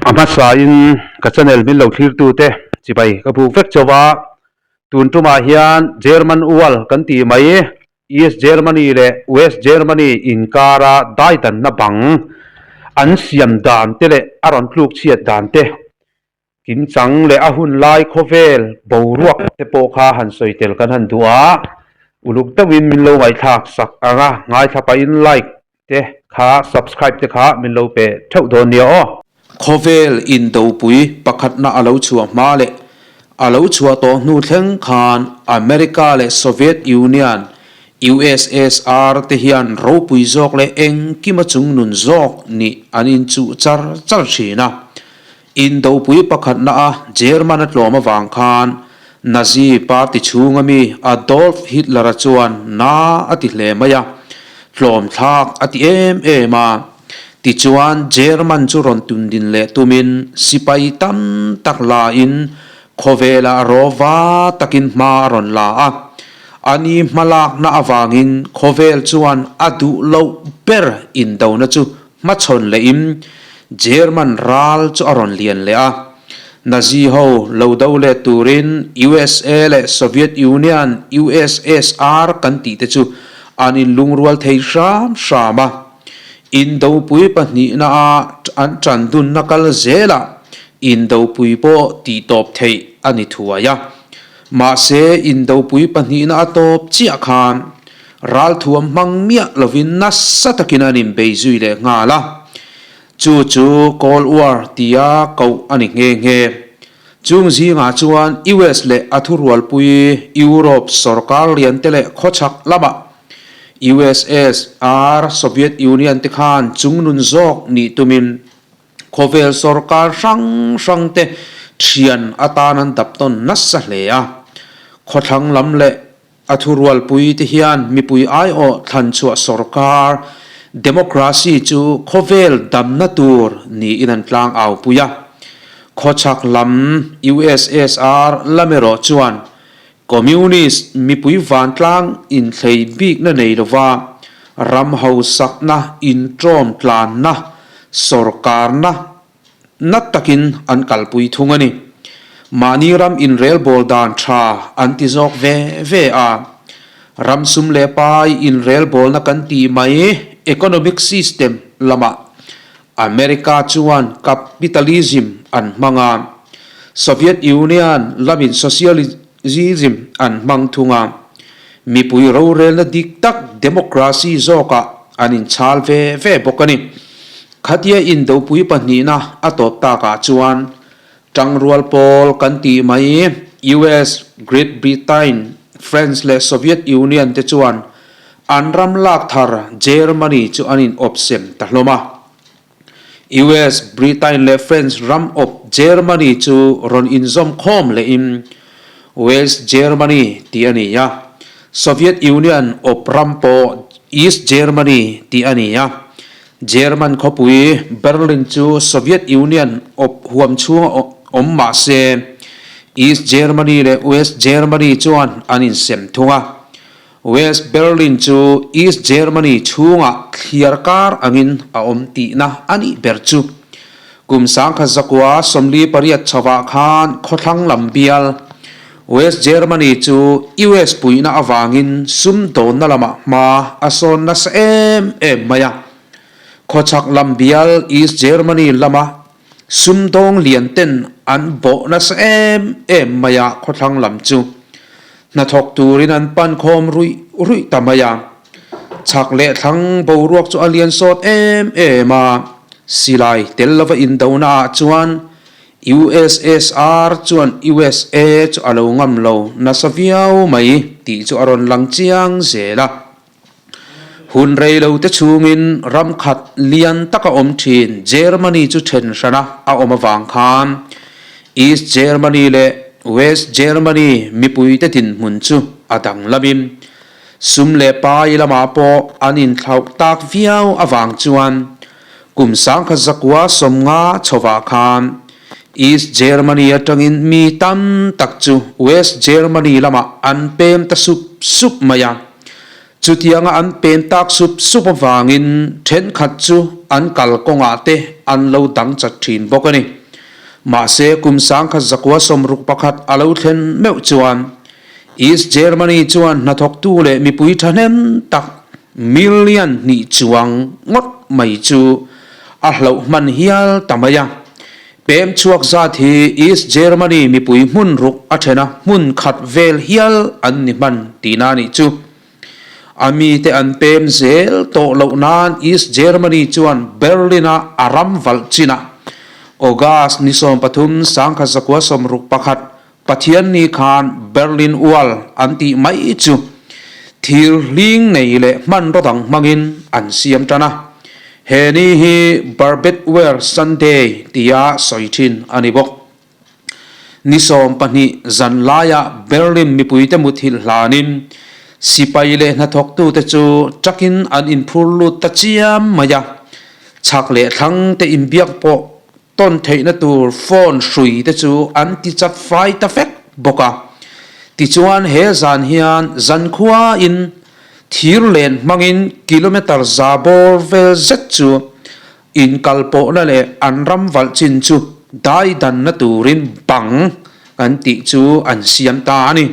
A hmasain ka channel min lo thlirtute chibai ka buk vek chauh a, tun tumah hian German Wall kan tih mai East Germany leh West Germany inkara daidanna bang an siam dan te leh a rawn tluk chhiat dan te Kimchang leh a hun lai khawvel boruak te pawh kha han sawi tel kan han duh a, uluk deuhin min lo ngaihthlak sak ang a, ngaithla pahin like te kha subscribe te kha min lo pe theuh dawn nia aw. Khawvel indopui pakhatna a lo chhuah hma leh a lo chhuah tawh hnu thleng khan America leh Soviet Union, USSR, te hian ropui zawk leh engkima chungnun zawk nih an inchuh char char thin a. Indopui pakhatna a German a tlawm avang khan Nazi party chhunga mi Adolf Hitler-a chuan na a ti hle mai a, tlawm thlak a ti em em a. Tichuan German chu rawn tundin leh tumin sipai tam tak la in khawvelah rawva takin hma a rawn la a. Ani hmalakna avangin khawvel chuan a duh loh ber indona chu Hmachhawn lehin German ral chu a rawn lian leh a, Nazi ho lo do let turin USA leh Soviet Union, USSR, kan tih te chu an inlungrual thei hram hram a. Indopui pahnihna a an tan dunna kal zelah indopui pawh tihtawp theih a ni thuai a. Mahse indopui pahnihna a tawp chiah khan Ralthuam hmang miah lovin nasa takin an inbei zui leh nghal a, chu chu Cold War tia koh a ni nghe nghe. Chung zingah chuan US leh a thurualpui Europe sorkar liante leh khawchhak lamah USSR, Soviet Union te khan chungnun zawk nih tumin khawvel sorkar hrang hrang te thian atan an dap tawn nasa hle a, khawthlang lam leh A thurualpui te hian mipui aiawh thlanchhuah sorkar, democracy, chu khawvel damna tur niin an tlang aupui a. Khawchhak lam USSR lam erawh chuan Communist mipui vantlang inthlei bikna nei lova ram hausakna intawm tlanna sorkarna Na takin an kalpui thung a ni. Mahni ram inrelbawl dan tha an ti zawk ve ve a. Ram sum leh pai inrelbawlna kan tih mai economic system lamah America chuan capitalism an hmang a, Soviet Union lamin socialism an hmang thung a. Mipui rorelna dik tak democracy zawkah an inchhal ve ve bawk a ni. Khatia indopui pahnihna a tawp takah chuan tangrual pawl kan tih mai US, Great Britain, France leh Soviet Union te chuan an ram lak thar Germany chu an in awp sem ta hlawm a. US, Britain leh France ram awp Germany chu rawn inzawm khawm lehin West Germany tih a ni a, Soviet Union awp ram pawh East Germany tih a ni a. German khawpui Berlin chu Soviet Union awp huam chhunga awm mah se, East Germany leh West Germany chuan an insem thung a. West Berlin chu East Germany chhungah thliar kar angin a awm tihna a nih ber chu. Kum 1948 chhovah khan khawthlang lam bial West Germany chu US puihna avangin sumdawnna lamah hma a sawn nasa em em mai a. Khawchhak lam bial East Germany lama sumdawng lian ten an bawh nasa em em mai a khawthlang lam chu hnathawk turin an pan khawm ruih ruih ta mai a. Chhak leh thlang boruak chu a lian sawt em em a, silai tel lova indona ah chuan USSR chuan USA chu a lo ngam lo nasa viau mai tih chu a rawn lang chiang zel a. Hun rei lo te chhungin ram khat lian taka awm thin Germany chu then hrana a awm avang khan East Germany leh West Germany mipuite dinhmun chu a danglamin sum leh pai lamah pawh an inthlauh tak viau avang chuan Kum 1950 chhovah khan East Germany atangin mi tam tak chu West Germany lamah an pem ta sup sup mai a. Chutianga an pem tak sup sup avangin thenkhat chu an kalkawngah te an lo dang chat thin bawk a ni. Mahse, kum 1961 a lo thlen meuh chuan East Germany chuan hnathawktu leh mipui thahnem tak million hnih chuang ngawt mai chu a hloh hman hial ta mai a. Pem chhuak zat hi East Germany mipui hmun ruk a thena hmun khat vel hial an ni hman tihna a nih chu. A mite an pem zel tawh loh nan East Germany chuan Berlin-a a ram valh chinah August ni 13 1961 Pathianni khan Berlin Wall an tih mai chu thir hling nei leh hmanraw dang hmangin an siam tan a. He ni hi Barbed Wire Sunday tia sawi thin a ni bawk. Ni 12 zan laiah Berlin mipuite muthilh hlanin sipai leh hnathawktute chu takin an inphur lut ta chiam mai a, chhak leh thlangte inbiak pawh Tawn theihna tur phone hrui te chu an ti chat fai ta vek bawk a. Tichuan he zan hian zankhuain thir len hmangin kilometre za bawr vel zet chu inkalpawhna leh an ram valh chin chu daidanna turin bang kan tih chu an siam ta a ni.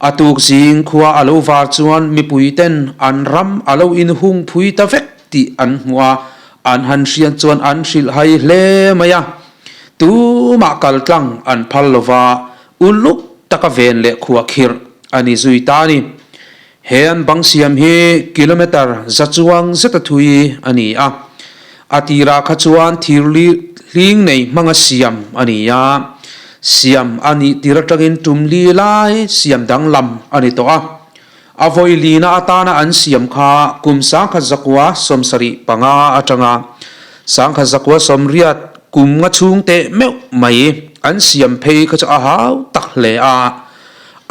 A tuk zing khua a lo var chuan mipui ten an ram a lo inhung phui ta vek tih an hmu a, An han hriat chuan an hrilh hai hle mai a, tumah kal tlang an phal lo va, uluk taka ven leh khuah khirh a ni zui ta a ni. He an bang siam hi kilometre za chuang zeta thui a ni a, a tirah kha chuan thir hling nei hmanga siam a ni a, siam a nih tir atangin tum li lai siam danglam a ni tawh a. A vawi lina atana an siam kha kum 1975 atanga 1980 kum nga chhung teh meuh mai an siam phei kha chu a hau tak hle a.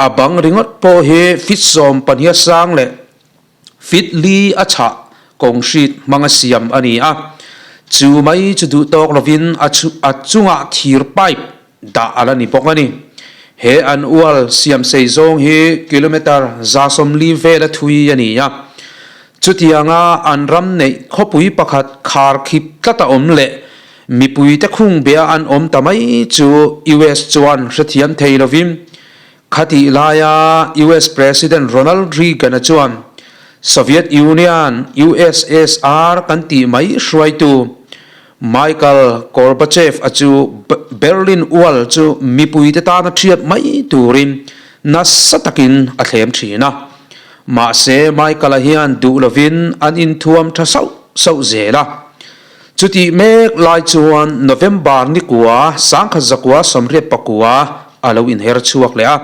A bang ringawt pawh hi feet 12 sang leh feet li a chhah concrete hmanga siam a ni a. Chu mai chu duh tawk lovin a chungah thir pipe dah a la ni bawk a ni. He an ual siam sei zawng hi kilometre 140 vela thui a ni a. Chutianga an ram neih khawpui pakhat khar khip tlata awm leh mipuite khung bia an awm ta mai chu US chuan hrethiam thei lovin Khatih laia US President Ronald Reagan-a chuan Soviet Union, USSR, kan tih mai hruaitu Michael Gorbachev-a chu Berlin Wall chu mipuite tana thiat mai turin nasa takin a thlem thin a. Mahse, Michael-a hian duh lovin an inthuam tha sauh sauh zel a. Chutih mek lai chuan November ni kua 1989 a lo inher chhuak leh a.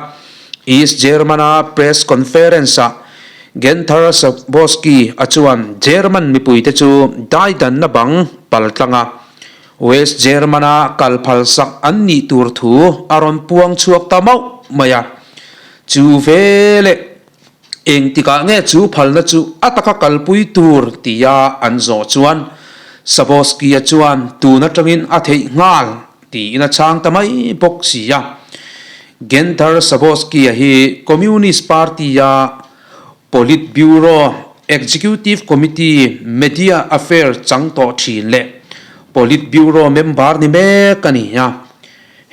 East German-a press conference-ah Genther Schabowski a chuan German mipuite chu daidanna bang pal tlanga West German-a kal phalsak an nih tur thu a rawn puang chhuak ta mauh mai a. Chu veleh Engtikah nge chu phalna chu a taka kalpui tur tia an zawh chuan Schabowski-a chuan tun atangin a theih nghal tiin a chhang ta mai bawk si a. Genther Schabowski-a hi Communist Party-a Politburo Executive Committee Media Affairs chang tawh thin leh Politburo member ni mek a ni a.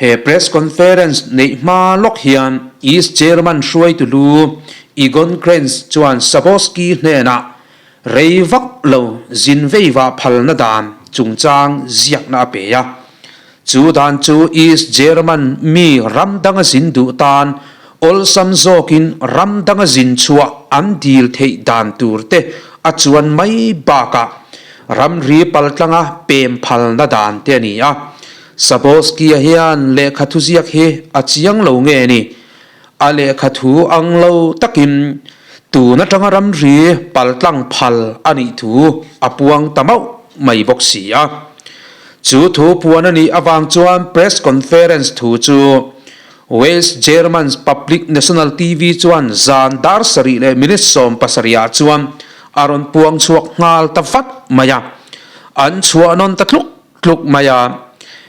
He press conference neih hma lawk hian East German hruaitu lu Egon Krenz chuan Schabowski hnenah rei vak lo zin veiva phalna dan chungchang ziakna a pe a. Chu dan chu East German mi ram danga zin duh tan awlsam zawkin ram danga zin chhuah an dil theih dan tur te a chuan mai bakah ramri paltlanga pem phalna dan te a ni a. Schabowski-a hian lehkha thuziak hi a chiang lo nge ni? A lehkha thu ang lo takin tun atanga ramri paltlang phal a nih thu a puang ta mauh mai bawk si a. Chu thu puan a nih avang chuan press conference thu chu West German's public national TV chuan zan dar sarih leh minute 17 ah chuan a rawn puang chhuak nghal ta vat mai a. An chhuah nawn ta tluk Tluk mai a,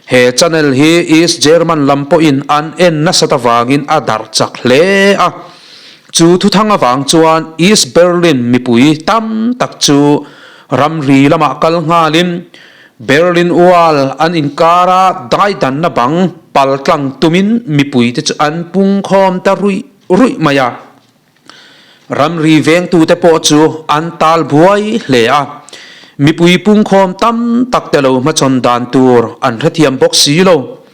he channel hi East German lam pawhin an en nasat avangin a darh chak hle a. Chu thuthang avang chuan East Berlin mipui tam tak chu ramri lamah kal nghalin Berlin Wall an inkara daidanna bang paltlang tumin mipuite chu an pungkhawm ta ruih ruih mai a. Ramri vengtute pawh chu an tal buai hle a, mipui pungkhawm tam tak te lo hmachhawn dan tur an hrethiam bawk si lo.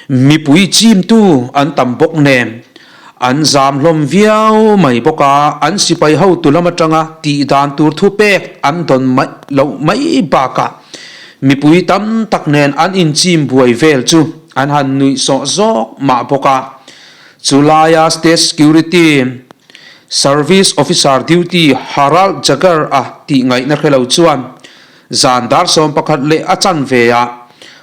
Mipui chimtu an tam bawk nen an zam hlawm viau mai bawk a, an sipai hotu lam atanga tih dan tur thupek an dawn mai loh mai bakah mipui tam tak nen an inchim buai vel chu an han nuihsawh zawk mah bawk a. Chu laia State Security Service Officer Duty Harald Jager-a tih ngaihna hre lo chuan zan dar 11 leh a chanve ah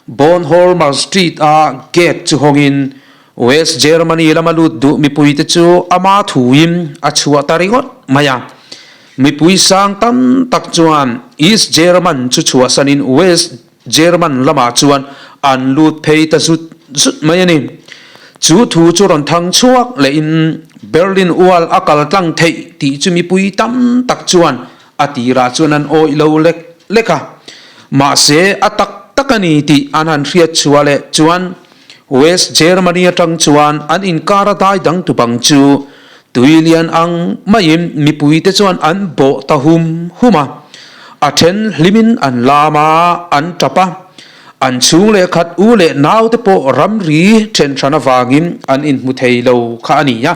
Bornholmer Street-a gate chu hawngin West Germany lama lut duh mipuite chu ama thuin a chhuah ta ringawt mai a. Mipui sang tam tak chuan East German chu chhuahsanin West German lamah chuan an lut phei ta zut zut mai a ni. Chu thu chu rawn thang chhuak lehin Berlin Wall a kal tlang theih tih chu mipui tam tak chuan a tirah chuan an awih lo lek lek a. Mahse, a tak tak a ni tih an han hriat chhuah leh chuan West Germany atang chuan an inkar a dai dang tu bang chu tui lian ang maiin mipuite chuan an bawh ta hum hum a. A then hlimin an lam a, an tap a. An chhung leh khat u leh naute pawh ramri then hran avangin an inhmu thei lo kha a ni a.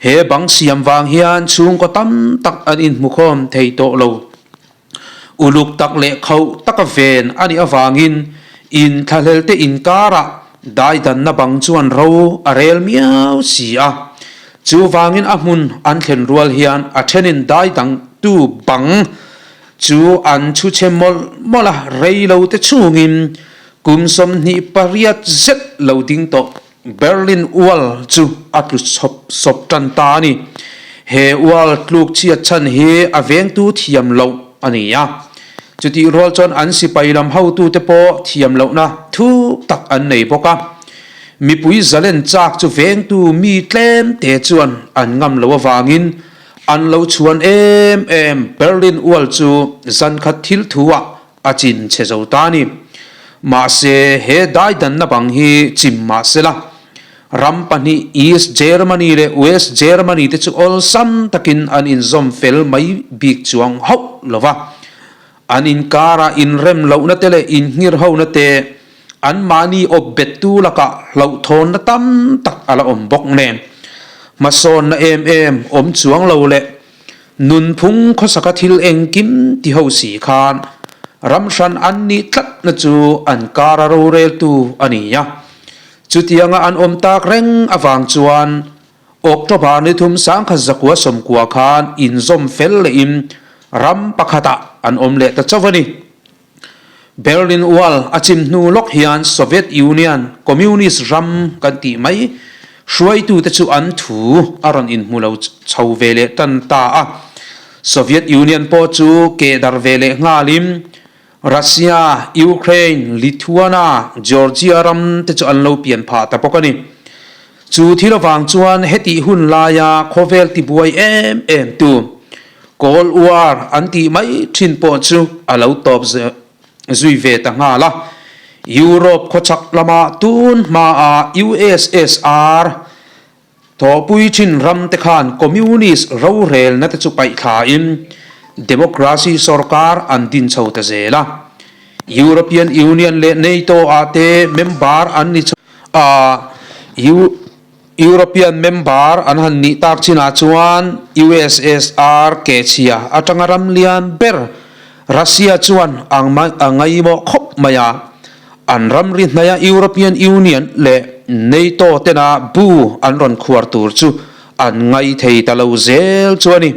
He bang siam vang hian chhungkaw tam tak an inhmukhawm thei tawh lo. Uluk tak leh khauh taka ven a nih avangin inthlahlelte inkarah daidanna bang chuan ro a rel miau si a. Chuvangin a hmun an thlen rual hian a thenin daidangtu bang chu an chhu chhe mawlh mawlh a, rei lo te chhungin kum 28 zet lo ding tawh. Berlin Wall chu a tlu chawp sawp tan ta a ni. He wall tluk chhiat chhan hi a vengtu thiam loh a ni a. Chutih rual chuan an sipai lam hotute pawh thiam lohna thuk tak an nei bawk a. Mipui zalen chak chu vengtu mi tlem te chuan an ngam loh avangin an lo chhuan em em Berlin Wall chu zankhat thil thu ah A chin chhe zo ta a ni. Mahse, he daidanna bang hi chim mah sela, ram pahnih East Germany leh West Germany te chu awlsam takin an inzawm fel mai bik chuang hauh lo va. An inkarah inrem lohna te leh innghirhona te anmahni awp bettu lakah hlauhthawnna tam tak a la awm bawk nen, hmasawnna em em awm chuang lo leh Nunphung khawsaka thil engkim ti ho si khan ram hran an nih tlatna chu an kar a roreltu a ni a. Chutianga an awm tak reng avang chuan October ni thum 1990 khan inzawm fel lehin ram pakhatah an awm leh ta chauh a ni. Berlin Wall a chim hnu lawk hian Soviet Union, Communist ram kan tih mai, hruaitute chu an thu a rawn inhmu lo chho ve leh tan ta a. Soviet Union pawh chu keh dar ve leh nghalin Russia, Ukraine, Lithuana, Georgia ram te chu an lo pian phah ta bawk a ni. Chu thil avang chuan hetih hun laia khawvel tibuai em em tu Cold War an tih mai thin pawh chu a lo tawp zui ve ta nghal a. Europe khawchhak lama tun hmaa USSR thawhpui thin ram te khan Communist rorelna te chu paih thlain Democracy sorkar an din chho ta zel a. European Union leh NATO ah te member an ni chho a. European member an han nih tak chinah chuan USSR kehchhia atanga ram lian ber Russia chuan a ngaimawh khawp mai a, an ramri hnaia European Union leh NATO tena bu an rawn khuar tur chu an ngai thei ta lo zel chu a ni.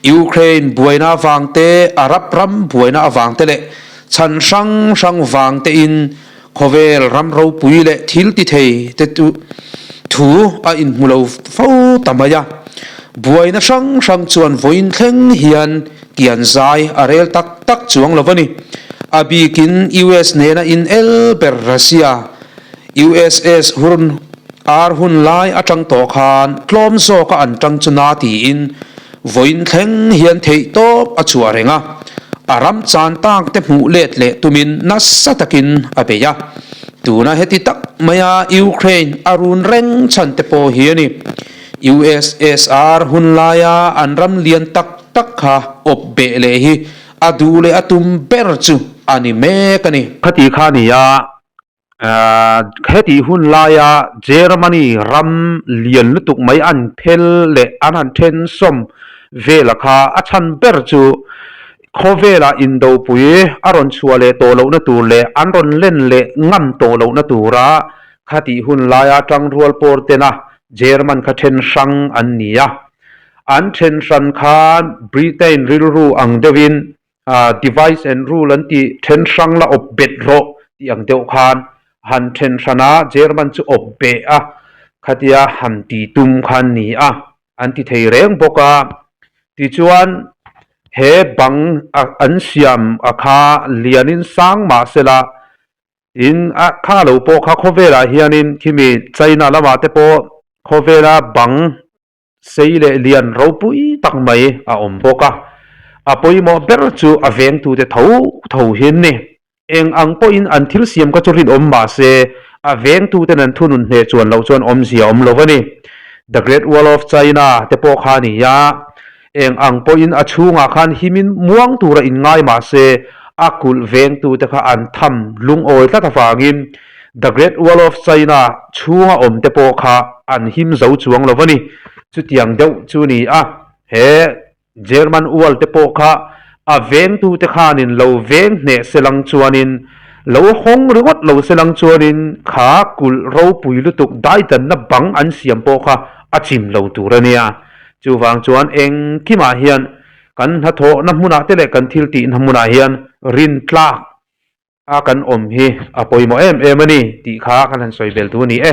Ukraine buaina avang te, Arab ram buaina avang te leh chhan hrang hrang vang tein Khawvel ram ropui leh thil ti thei te chu thu a inhmu lo fo ta mai a, buaina hrang hrang chuan vawiin thleng hian kian zai a rel tak tak chuang lo a ni. A bikin US nena in el ber Russia, USS hun ar hun lai atang tawh khan tlawm zawka an tang chu na tiin vawiin thleng hian theihtawp a chhuah reng a. A ram chan tak te hmuh let leh tumin nasa takin a bei a. Tuna heti tak maia Ukraine a run reng chhan te pawh hi a ni. USSR hun laia an ram lian tak tak kha awp beh leh hi a duh leh a tum ber chu a ni mek a ni. Khati kha a ni a, Hetih hun laia Germany ram lian lutuk mai an phel leh an han then sawm vela kha a chhan ber chu khawvela indopui a rawn chhuah leh tawh lohna tur leh an rawn len leh ngam tawh lohna tura khatih hun laia tangrual pawr tena German kha then hrang an ni a. An then hran khan Britain rilru ang deuhin Device and rule an tih then hrang la awp bet rawh tih ang deuh khan han then hran a, German chu awp beh a, khatia han ti tum kha an ni a, an ti thei reng bawk a. Tichuan he bang an siam a kha lianin sang mah sela tin a kha lo pawh kha khawvelah hianin khimi China lamah te pawh khawvela bang Sei leh lian ropui tak mai a awm bawk a, a pawimawh ber chu a vengtute tho tho hian ni. Eng ang pawhin an thil siam kha chu rinawm mah se, a vengtuten an thunun hneh chuan loh chuan awmzia awm lo a ni. The Great Wall of China te pawh kha a ni a, eng ang pawhin a chhungah khan himin muang tura inngai mah se, a kulh vengtute kha an tham lungawi tlat avangin The Great Wall of China chhunga awm te pawh kha an him zo chuang lo a ni. Chutiang deuh chu ni a, he German Wall te pawh kha a vengtute khanin lo veng hneh se lang chuanin, lo hawng ringawt lo se lang chuanin kha kulh ropui lutuk daidanna bang an siam pawh kha a chim lo tur a nia. Chuvang chuan engkimah hian kan hnathawhna hmunah te leh kan thil tihna hmunah hian rintlak a kan awm hi a pawimawh em em a ni tih kha kan han sawi bel tu a ni e.